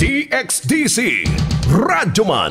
DXDC Radyoman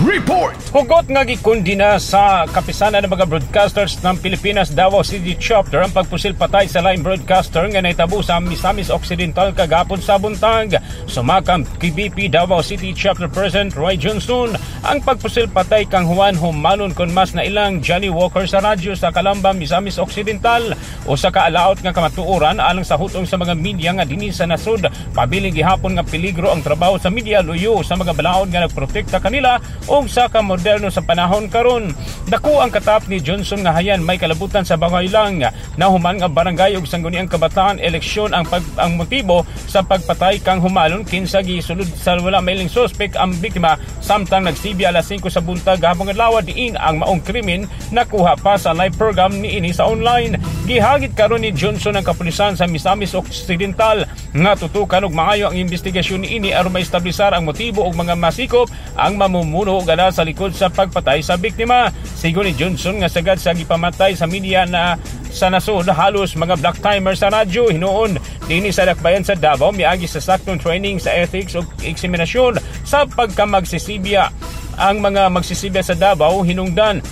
Report. Hugot nga gikundina sa kapisanan ng mga broadcasters ng Pilipinas Davao City Chapter ang pagpusil patay sa line broadcaster nga nahitabo sa Misamis Occidental kagapon sa buntag. Sumakam KBP Davao City Chapter President Roy Johnson, ang pagpusil patay kang Juan Humalon kon mas na ilang Johnny Walker sa radyo sa Calamba, Misamis Occidental. Usa ka alaot nga kamatuoran alang sa hutong sa mga media nga dinhi sa nasod. Pabiling gihapon nga peligro ang trabaho sa media luyo sa mga balaod nga nagprotekta kanila ug sa kamoderno sa panahon karon. Dako ang katap ni Johnson nga hayan may kalabutan sa bangay lang nahuman nga barangay ug sangguniang kabataan eleksyon ang motibo sa pagpatay kang Humalon, kinsa gisulod sa wala mailing suspect ang biktima samtang nagsibi alas 5 sa buntag gahapon adlaw, diin ang maong krimen nakuha pa sa live program niini sa online. Gihagit karon ni Johnson ang kapulisan sa Misamis Occidental nga tutukan og maayo ang investigasyon niini aron maestablisar ang motibo ug mga masikop ang mamumuno og ana sa likod sa pagpatay sa biktima. Sigon ni Johnson nga sagad sa gipamatay sa media na sa nasod halos mga black timer sa radyo hinuon dinhi sa dakbayan sa Davao miagi sa saktong training sa ethics ug eksaminasyon sa pagkamagsisibya. Ang mga magsisibya sa Davao hinungdan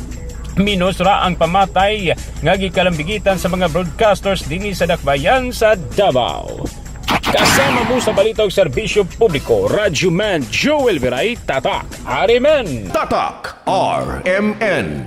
minus ra ang pamatay nga gikalambigitan sa mga broadcasters dinhi sa dakbayan sa Davao. Kasama mo sa balita og serbisyo publiko, Radyo Man Joel Viray, Tatak, RMN. Tatak RMN.